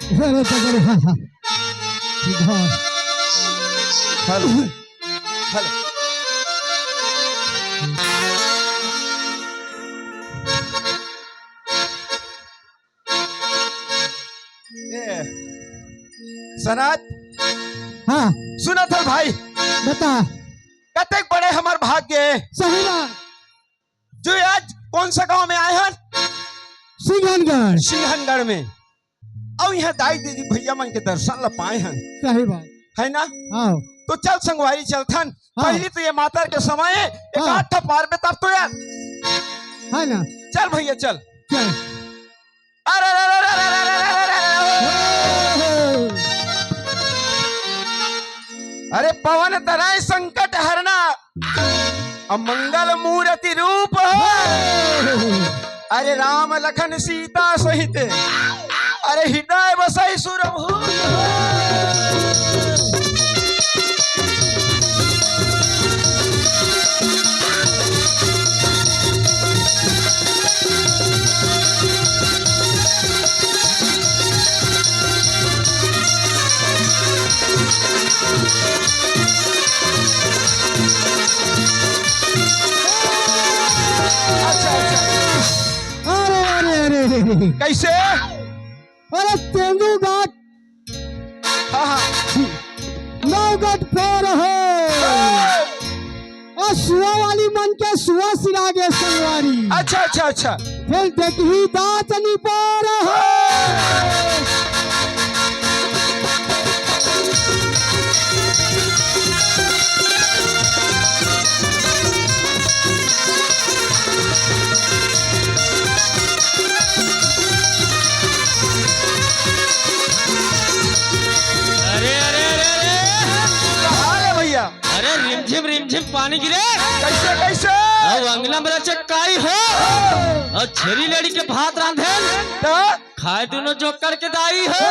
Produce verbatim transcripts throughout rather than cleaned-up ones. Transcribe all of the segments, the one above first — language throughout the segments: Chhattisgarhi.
अरे तो बड़े, हाँ, हाँ। हाँ। Hello, hello. ए, सनत। हाँ। सुनत हस भाई? बता। कतेक बड़े हमर भाग्य हे। सही बात। जो आज कौन सा गांव में आए हन? सिंघनगढ़। सिंघनगढ़ में। अउ इहाँ दाई दीदी भैया मन के दर्शन ला पाए हन। सही बात। है ना? हाँ। तो चल संगवारी चलथन। हाँ। पहली तो ये मातर के समय एक हाँ। आध ठा पार बे तब तो यार। है ना? चल भैया चल। चल। अरे, अरे, अरे, अरे, अरे, अरे, अरे, अरे, अरे। अरे, पवन तनय संकट हरना, अमंगल मूरति रूप हो। अरे, राम लखन सीता सहित, अरे, हृदय बसई सुरभूप हो। अच्छा, अच्छा। अरे, अरे, अरे, अरे, अरे। कैसे? अरे, तेंदूगढ़ हाँ, हाँ। नौगढ़ फेर हो। अउ सुआ वाली मन के सुआ सिरागे संगवारी। अच्छा, अच्छा, अच्छा। फेर देखही दाँत निपोर हो। अरे, अरे, अरे, अरे। कहाँ रे भैया? अरे, रिमझिम, रिमझिम पानी गिरे। कैसे, कैसे? अब अंगना में लचकाई हो। अउ छेरी लेड़ी के भात रांधे। तो? खाए दुनों जोकर के दाई हो।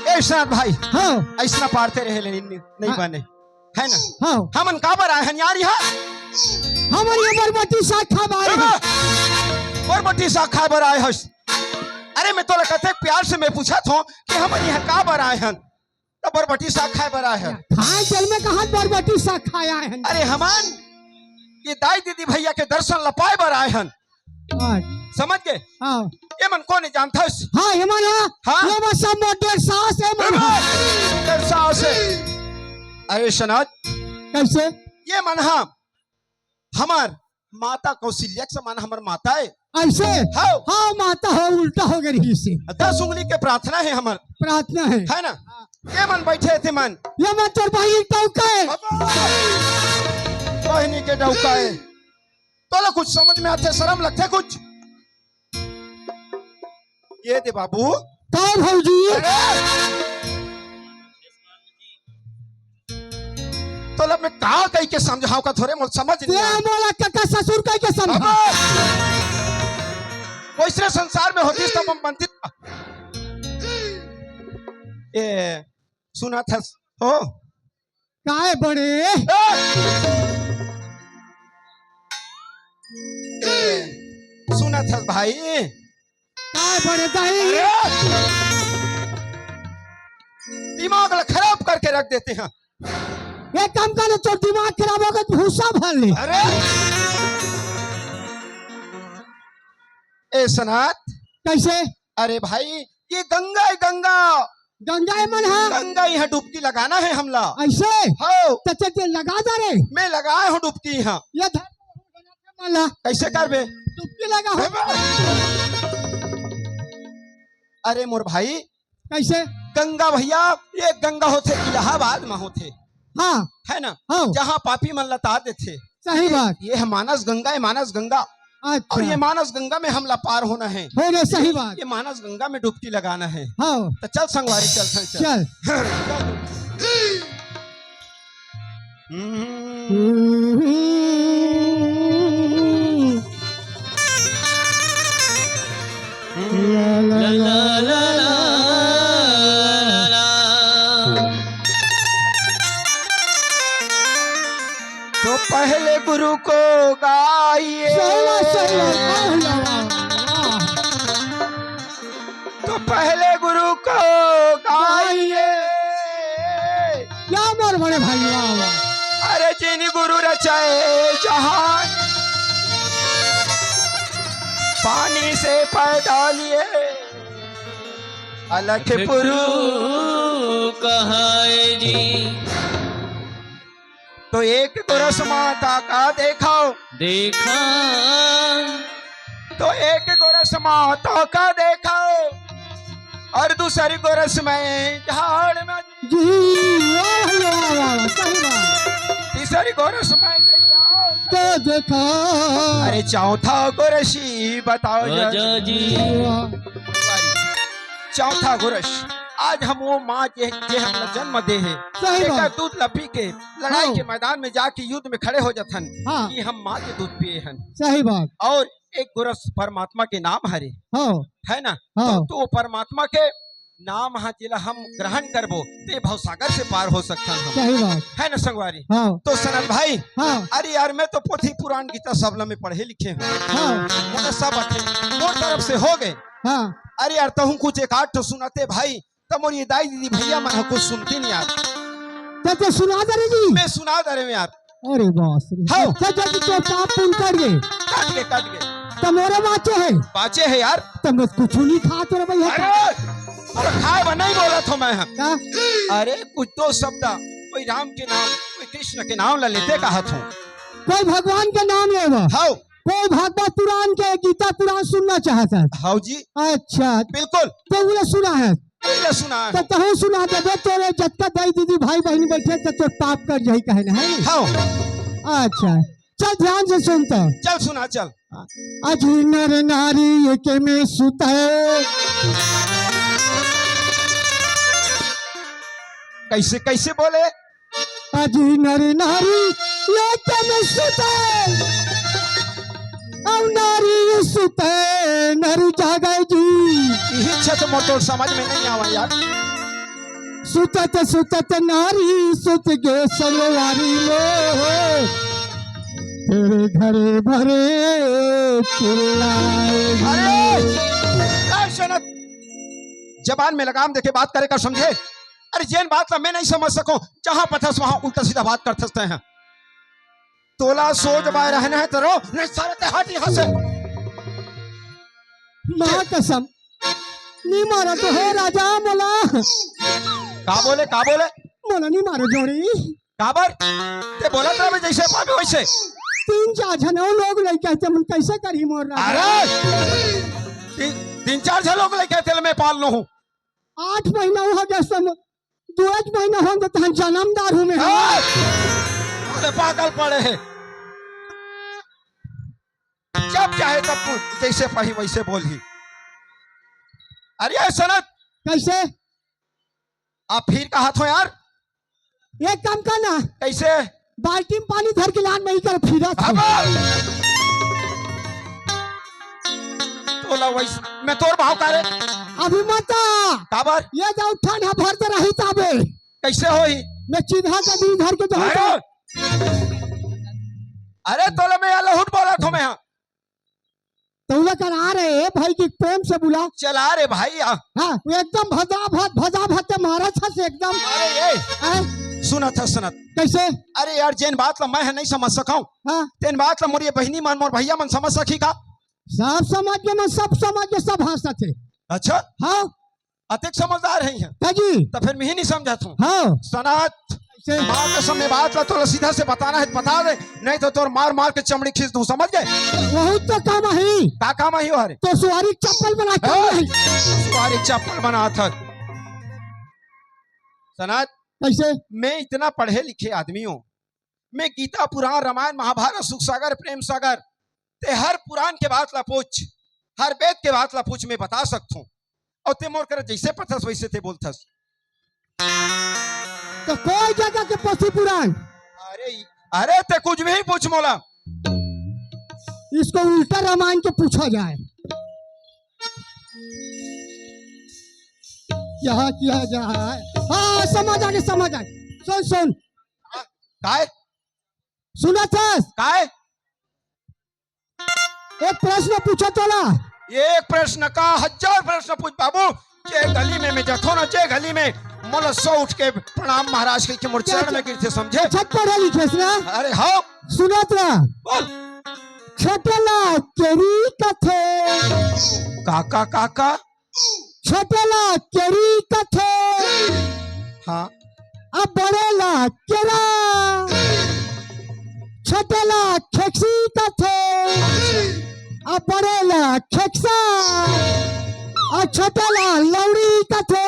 ए, विश्वनाथ भाई, हाँ। अइसना पारते रहे ले, नहीं, नहीं हाँ। बने, है ना? हाँ। हमन काबर आए हन यार यहाँ? हमन ये बरबट्टी साग खाए बर आए हन। बरबट्टी साग खाए बर आए हस? अरे, मैं तोला कतेक प्यार से मैं पूछत हों कि हमन यहाँ काबर आए हन? त बरबट्टी साग खाए बर आए हन। खाए जल में कहाँ बरबट्टी साग खाए आए हन? अरे, हमन ये दाई दीदी भैया के दर्शन ला पाए बर आए हन। हाँ। समझ गे? हाँ। ये मन कोन हे जानथस? हाँ, ये मन हा। हाँ। ये मन सब मोर डेढ़ सास हे, मन हा। डेढ़ सास हे। अरे सनत। कैसे? ये मन हा हमर माता कौशल्या के समान हमर माता हे। ऐसे? हाँ। हाँ, माता हो, उल्टा हो गई रही से। दस उंगली के प्रार्थना हे हमर। प्रार्थना हे। है ना? ये मन बैठे थे मन। ये मन तोर बहिनी के डौका हे। बहिनी के डौका हे। तोला कुछ समझ में आथे, शरम लगथे कुछ? ये दे बाबू। का भौजी? अरे! तोला मैं का कहि के समझाओं का थोरे मोर समझ नहीं ते आए। मोला कका ससुर कहि के समझा। अबे! वैसने संसार में होतिस तब हम बनती। ए, सुनत हस हो? काय बड़े? ए! ए, सुनत हस भाई? काय बड़े दाई? अरे! दिमाग ला खराब करके रख देते हैं। एक काम कर, तोर दिमाग खराब हो गे, भूसा भर ले। अरे! ए सनत। कैसे? अरे भाई, ये गंगा हे, गंगा। गंगा हे मन हा? गंगा यहाँ डुबकी लगाना हे हमला। ऐसे? हो। त, त, त लगा दे रे। मैं लगाए हूँ डुबकी यहाँ। ये धर मन ला। कैसे करबे? डुबकी लगा हो। अरे मोर भाई। कैसे? गंगा भैया, ये गंगा होथे इलाहाबाद में होथे। हाँ। है ना? हाँ। जहाँ पापी मन लता देथे। सही बात। ये हे मानस गंगा, ये मानस गंगा। अच्छा। और ये मानस गंगा में हमला पार होना है। हो रे, सही बात। ये मानस गंगा में डुबकी लगाना है। हाँ। तो चल संगवारी, चल, चल, चल। चल। हम्म। हम्म। ला, ला, ला, ला, ला, ला। तो पहले गुरु को गाइए। सही बात, सही बात। वाह, वाह, वाह। तो पहले गुरु को गाइए। क्या मोर बड़े भाई, वाह, वाह। अरे जिन गुरु रचाए जहान, पानी से पैदा लिए, अलख पुरु कहाए जी। तो एक गोरस माता का देखो, देखा। तो एक गोरस माता का देखो, और दूसरी गोरस में झाड़ में जी, वाह, वाह, वाह, वाह, सही बात। तीसरी गोरस में तो देखा। अरे चौथा गोरसी बताओ जरा। आजा जी। वाह। चौथा गोरस, आज हम वो माँ जे, जे हमला जन्म दे हे, सही जेकर बात। दूध ला पी के लड़ाई हाँ। के मैदान में जाके युद्ध में खड़े हो जाथन हाँ। कि हम माँ के दूध पिए हन। सही बात। और एक गोरस परमात्मा के नाम हरे, हाँ। है ना? हाँ। तो, तो वो परमात्मा के नाम ह जेला हम ग्रहण करबो, ते भवसागर से पार हो सकथन हम। सही बात। है ना संगवारी? हाँ। तो सनत भाई, हाँ। अरे यार, मैं तो पोथी पुराण गीता सबला में पढ़े लिखे हूँ। हाँ। मोला सब आथे, मोर तरफ से हो गए। हाँ। अरे यार, तहूँ कुछ एक आध ठो सुनाते भाई, त मोर ये दाई दीदी भैया मन ह कुछ सुनते नहीं यार। त, त सुना दे रे जी। मैं सुना दे रहे हूँ यार। अरे बास रे। हाँ। अच्छा, अच्छा, तो पाप पुन कट गए। कट गए, कट गए। त मोरे बाँचे हे। बाँचे हे यार। त मैं कुछ नहीं खात रे भैया। अरे, अरे खाए बा नहीं बोला था मैं। का? अरे कुछ दो शब्द, कोई राम के नाम, कोई कृष्ण के नाम ला लेते कहा था। कोई भगवान के नाम लेबा। हाँ। कोई भागवत पुराण के, गीता पुराण सुनना चाहत हे। हाँ जी। अच्छा। बिल्कुल। त उन्हें सुना है। पहले सुना है। त तहूँ सुना देबे, तोरे जतका दाई दीदी भाई बहन बैठे त तोर पाप कट जाही कहे ना, है नी? हाँ। अच्छा, चल ध्यान से सुन तो। चल सुना, चल। अजी नर नारी एक में सुत है। कैसे, कैसे बोले? अजी नर नारी एक में सुते, अब नारी सुते नर जागे जी। यही छत मोटोर समझ में नहीं आवा यार। सुतत सुतत नारी सुत गे संगवारी में, तेरे घर भरे चिल्लाए। अरे, ए सनत, जबान में लगाम देके बात करे का समझे? अरे जेन बात ला मैं नहीं समझ सको, जहां पथस वहां उल्टा सीधा बात करथस तैं ह। तोला सोच बाय रहना है त रो, नहीं सारे ते हट यहाँ से। माँ कसम, नी मारो तो हे राजा मोला। का बोले, का बोले? मोला नी मारो जोड़ी। काबर? ते बोलत रहे जैसे पावे वैसे। तीन चार झन अउ लोग लइके आथे, मन कैसे करही मोर राजा? अरे! तीन, तीन चार झन लोग लइके आथे, मैं पाल लो हूँ। आठ महीना हो गया सम-, दो एक महीना हो गया तहन जन्मदार हूँ मैं। ए! अरे पागल पड़े हे। जब चाहे तब तू जैसे पाही वैसे बोलही। अरे सनत। कैसे? अब फिर कहा थो यार। एक काम कर ना। कैसे? बाल्टी में पानी धर के लान, मैं ही कर फिरत हूँ। अब तोला वैसे मैं तोर भाव का रे। अभी मत आ। काबर? ये जाओ ठंड है, भर दे रही ताबे। कैसे होही? मैं चिन्हा के दिन धर के जाऊँ अरे! तो। अरे तोला मैं अलहुट बोला थो मैं हाँ। तोला करा रे भाई की प्रेम से बुला। चला रे भाई, आ। हाँ, वो एकदम भजा भत, भजा भत ते मारा था से एकदम। अरे ये। हैं? सुनत ह, सुनत। कैसे? अरे यार, जेन बात ला मैं ह नहीं समझ सकाऊं, हाँ। तेन बात ला मोर ये बहिनी मन, मोर भैया मन समझ सकी का? सब समझ के, मैं सब समझ के, सब हंसत हे। अच्छा? हाँ। अतेक समझदार हे इहाँ। का जी? त फिर मिही नहीं समझत हूँ। हाँ। सनत, कैसे? माँ कसम, ये बात ला तोला सीधा से बताना है, बता दे, नहीं तो तोर मार मार के चमड़ी खींच दूँ, समझ गए? बहुत तो काम ही। का काम ही हो रे? तो सुवारी चप्पल बना के हाँ। नहीं। सुवारी चप्पल बना था। सनत, कैसे? मैं इतना पढ़े लिखे आदमी हूँ, मैं गीता, पुराण, रामायण, महाभारत, सुख सागर, प्रेम सागर, ते हर पुराण के बात ला पूछ, हर वेद के बात ला पूछ, मैं बता सकथों। अउ ते मोर करा जइसे परथस वइसे ते बोलथस। त कोई जगह के पोथी पुराण। अरे, अरे ते कुछ भी पूछ मोला। इसको उल्टा रामायण के पूछा जाए। क्या किया जाए? हाँ, समझ आ गया, समझ आ गया। सुन, सुन। काय? सुनत हस? काय? एक प्रश्न पूछा तोला। एक प्रश्न का हजार प्रश्न पूछ बाबू। जे गली में मैं जाथों ना, जे गली में, मोला सो उठ के प्रणाम महाराज कहिके मोर चरण में गिरथे, समझे? अच्छा, पढ़े लिखे हस ना? अरे हाँ। सुनत रह। बोल। छोटे ला केरी कथे। काका, काका। छोटे ला केरी कथे। हाँ। अब बड़े ला केरा। छोटे ला खेक्सी कथे। अब बड़े ला खेक्सा। अउ छोटे ला लौड़ी कथे।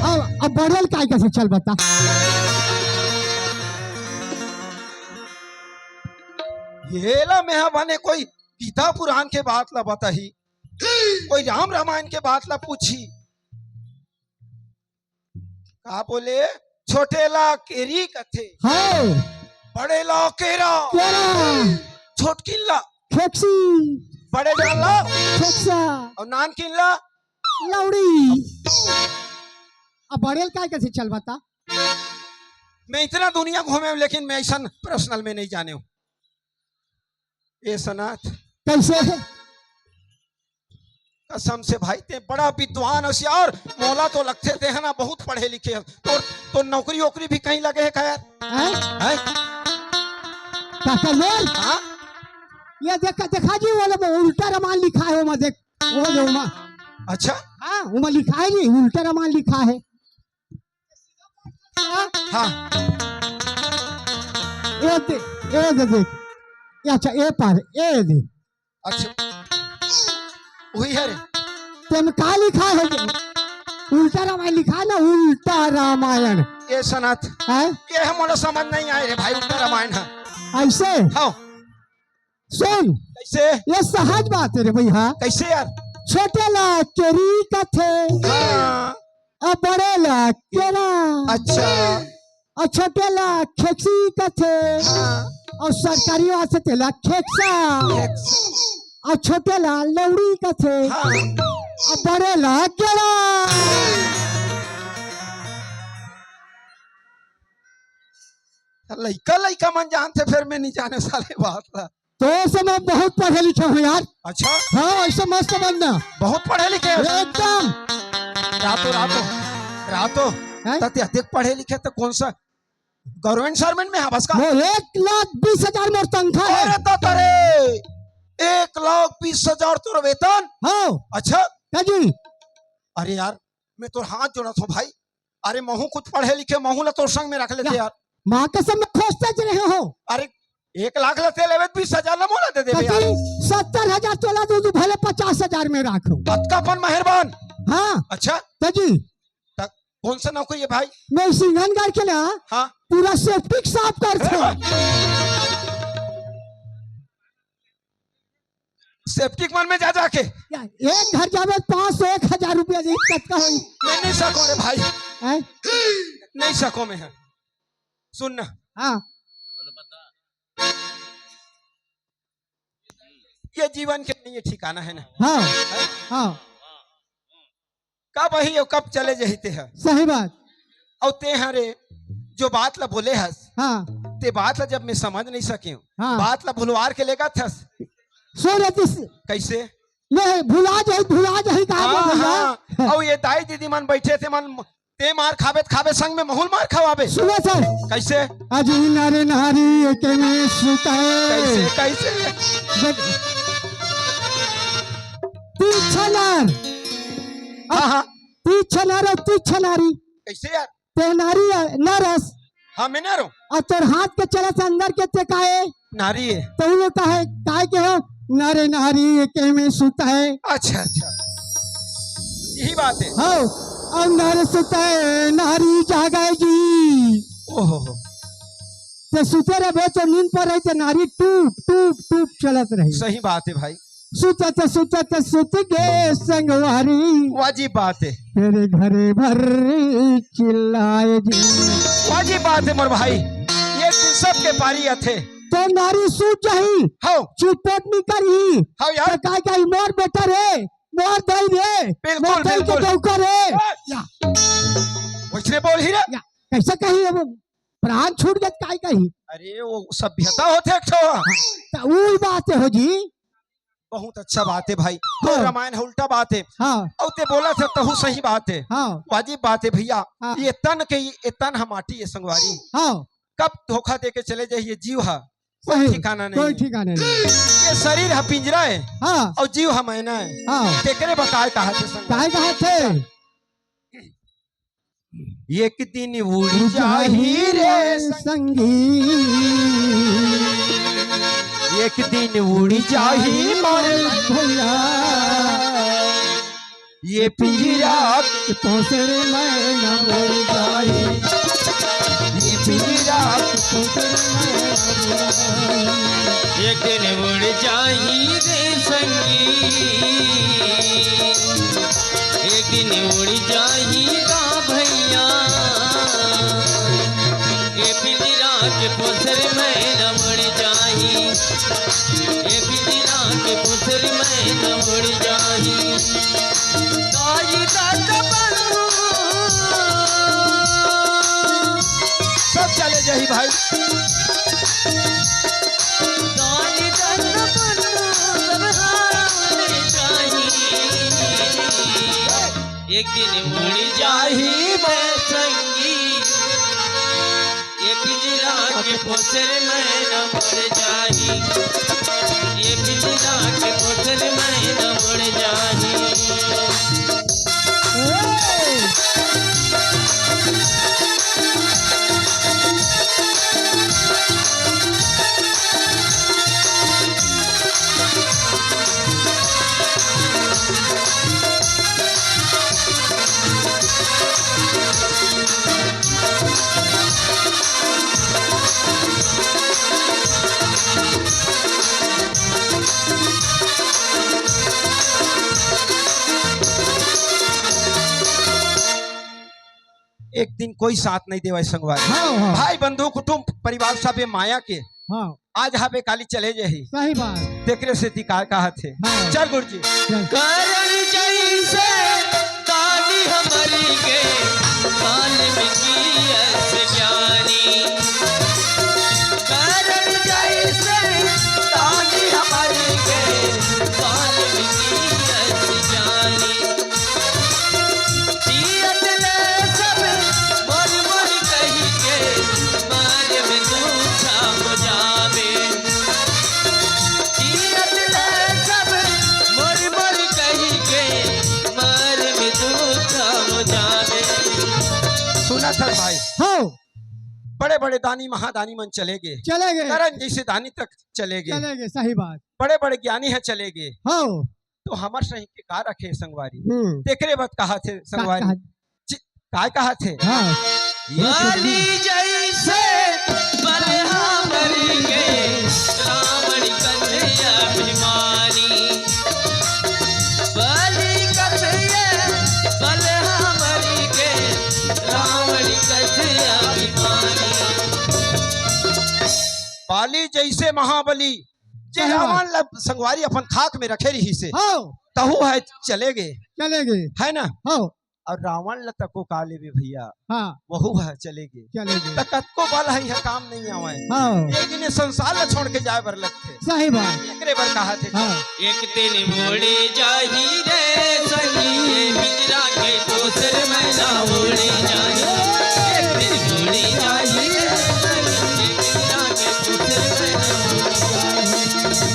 अब, अब बड़े ला काय कथे, चल बता। ये ला मैं हा बने कोई गीता पुराण के बात ला बताही, कोई राम रामायण के बात ला पूछी। का बोले? छोटे ला केरी कथे। हाँ। बड़े ला केरा। केरा। छोटकिन ला। खेक्सी। बड़े जान ला। खेक्सा। अउ नानकिन ला। लौड़ी। अब बड़े ला काय कथे, चल बता। मैं इतना दुनिया घूमे हूँ, लेकिन मैं ऐसा पर्सनल में नहीं जाने हूँ। ए सनाथ। कैसे? कसम से भाई, ते बड़ा विद्वान हस यार। मोला तो लगथे ते है ना बहुत पढ़े लिखे हस। तोर, तोर नौकरी वोकरी भी कहीं लगे है का यार? हैं? हैं? काका मोर? हाँ? ये देख, देखा जी, वो लोग उल्टा रामायण लिखा है, वो में देख, वो जो में। अच्छा। हाँ, वो में लिखा है जी, उल्टा रामायण लिखा है। हाँ। ए दे, ए दे, देख। ए अच्छा, ए पार, ए दे। अच्छा। वही है रे। तेम का लिखा है? उल्टा रामायण लिखा है ना, उल्टा रामायण। ए सनाथ। हैं? ये हम मोला समझ नहीं आए रे भाई, उल्टा रामायण है। ऐसे? हाँ। सुन, कैसे? ये सहज बात है रे भैया। कैसे यार? छोटे ला केरी कथे, हाँ। अउ बड़े ला केरा। अच्छा। अउ छोटे ला खेक्सी कथे, हाँ। अउ सरकारी वाला से तेला खेक्सा। खेक्सा। अउ छोटे ला लौड़ी कथे, हाँ। अउ बड़े ला केरा। लइका, लइका मन जानथे, फेर मैं नहीं जाने साले बात ला। तो ऐसे मैं बहुत पढ़े लिखे हूँ यार। अच्छा? हाँ, ऐसे मस्त बनना। बहुत पढ़े लिखे हैं? एकदम। रातो, रातो, रातो। हैं? त ते अधिक पढ़े लिखे त कौन सा गवर्नमेंट सर्वेंट में हवस का? वो एक लाख बीस हजार मोर तनखा है। अरे दादा रे, एक लाख बीस हजार तोर वेतन? हाँ। अच्छा? क्या जी? अरे यार, मैं तोर हाथ जोड़त हूँ भाई। अरे महू कुछ पढ़े लिखे, महू ला तोर संग में रख लेते या, यार। माँ कसम, मैं खोजते च रहे हो। अरे एक लाख ला ते लेबे, बीस हजार ला मोला दे देबे यार। कथी? सत्तर हजार तोला दे दूँ, भले पचास हजार में राखो। अतका अपन मेहरबान। हाँ। अच्छा। त जी। त कौन सा नौकरी है भाई? मैं सिंघनगढ़ के ना, हाँ। पूरा सेप्टिक साफ करथों। सेप्टिक मन में जा जाके। या, एक घर जाबे त पाँच सौ, एक हजार रुपया दे, कतका होई? मैं नहीं सको रे भाई। हैं? नहीं सको मैं है। सुन ना। हाँ। ये जीवन के नहीं ये ठिकाना है ना। हाँ। हैं? हाँ। कब आही अउ कब चले जाही ते ह। सही बात। अउ ते ह रे, जो बात ला बोले हस, हाँ। ते बात ला जब मैं समझ नहीं सके हूँ, हाँ। बात ला भुलवार के लेगत हस। सो रतिस। कैसे? नहीं, भुला जाही, भुला जाही, कहा हाँ, बोल भैया? हाँ। अउ ये दाई दीदी मन बैठे थे मन, ते मार खाबे त खाबे, संग में महू ल मार खवाबे। सुनो सर। कैसे? अजी नर नारी एक में सुत है। कैसे, कैसे? देख, तीन छह नर। हाँ, हाँ। तीन छह नर अउ तीन छह नारी। कैसे यार? ते नारी है, नर हस। हाँ, मैं नर हूँ। अउ तोर हाथ के चलत अंदर के ते का हे? नारी है। त उ लोग का हे, काय के हो? नर नारी एक में सुत है। अच्छा, अच्छा। यही बात है। हाँ, अउ नर सुत है, नारी जागे जी। ओहो हो। ते सुते रहे तो नींद पर रही, ते नारी टूप टूप टूप चलत रही। सही बात है भाई। सुतत सुतत सुत गे संगवारी, वाजिब बात है। तेरे घरे भर चिल्लाए जी। वाजिब बात है मोर भाई, ये दिन सबके पारी आथे। तो नारी सूत जाही, हाँ। चितपोट नहीं करही। हाँ यार। तो काय कही, मोर बेटा रे, मोर दाई रे, बिल्कुल, मोर दाई के बिल्कुल। डौका रे। हाँ। या। वैसने बोलही रे। या, कैसे कही अब? प्राण छूट गए तो काय कही? अरे वो सभ्यता होथे एक ठो। तो वही बात है हो जी। बहुत अच्छा बात है भाई। तो हाँ। रामायण है, उल्टा बात है। हाँ। अउ ते बोलत हे तहू सही बात है। हाँ। वाजिब बात है भैया। हाँ। ये तन के, ये तन ह माटी है संगवारी। हाँ। कब धोखा दे के चले जाही ये जीव ह, कोई सही, ठिकाना नहीं कोई है। ठिकाना नहीं। ये शरीर ह पिंजरा है। हाँ। अउ जीव ह मैना है। हाँ। तेकरे बर काय कहाथे संगवारी? काय कहाथे? एक दिन उड़ जाही रे संगी, एक दिन उड़ जाही मोर भैया। ये पिंजरा के पोसर में न उड़ जाही, ये पिंजरा के पोसर में न उड़ जाही। एक दिन उड़ जाही रे संगी, एक दिन उड़ जाही गा भैया। ये पिंजरा के पोसर में न उड़ जाही, ये पिंजरा के पोसर में न उड़ जाही। दाई ददा बंधु सब चले जाही भाई। दाई ददा बंधु सब हार जाही। एक दिन उड़ जाही मैं संगी, ये पिंजरा के पोसर में न उड़ जाही, ये पिंजरा के पोसर में न उड़ जाही। एक दिन कोई साथ नहीं देवय संगवारी। हाँ, हाँ। भाई बंधु कुटुंब परिवार सब ये माया के। हाँ। आज हाबे काली चले जाही। सही बात। तेकरे सेती काय कहाथे। हाँ। चल गुरुजी। चल। कारण जैसे दानी हमरी के वाल्मीकि अस ज्ञानी। कारण जैसे दानी हमरी के वाल्मीकि अस ज्ञानी। जियत ले सब मोर मोर कहि के, मर में तू छम जाबे। जियत ले सब मोर मोर कहि के, मर में तू छम जाबे। सुना था भाई। हाँ। बड़े बड़े दानी महादानी मन चले गे। चले गे। करण जैसे दानी तक चले गे। चले गे, सही बात। बड़े बड़े ज्ञानी ह चले गे। हाँ। तो हमर सही के का रखे संगवारी? हम्म। तेकरे बर कहाथे का-, संगवारी। कहा- चि-, काय कहाथे? हाँ। ये तो बलि जैसे बलहा मरि गे, रावण कथे अभिमानी। बलि कथे बलहा मरि गे, रावण कथे अभिमानी। बाली जैसे महाबली, जे सही बात। रावण ला संगवारी अपन खाक में रखे रहिसे, हाँ। तहू ह चले गे, चले गे। है ना? हाँ। अउ रावण ला तको का लेबे भैया, हाँ। वहू ह चले गे। चले गे। त कतको बल ह, इहाँ काम नहीं आवय। हाँ। एक दिन ये संसार ला छोड़ के जाए बर लगथे। सही बात। एकरे बर कहाथे। हाँ। एक दिन उड़ी जाही रे संगी, पिंजरा के कोसर में ना उड़ी जाही। एक दिन उड़ी जाही रे संगी, पिंजरा के कोसर में ना उड़ी जाही।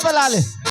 बला ले।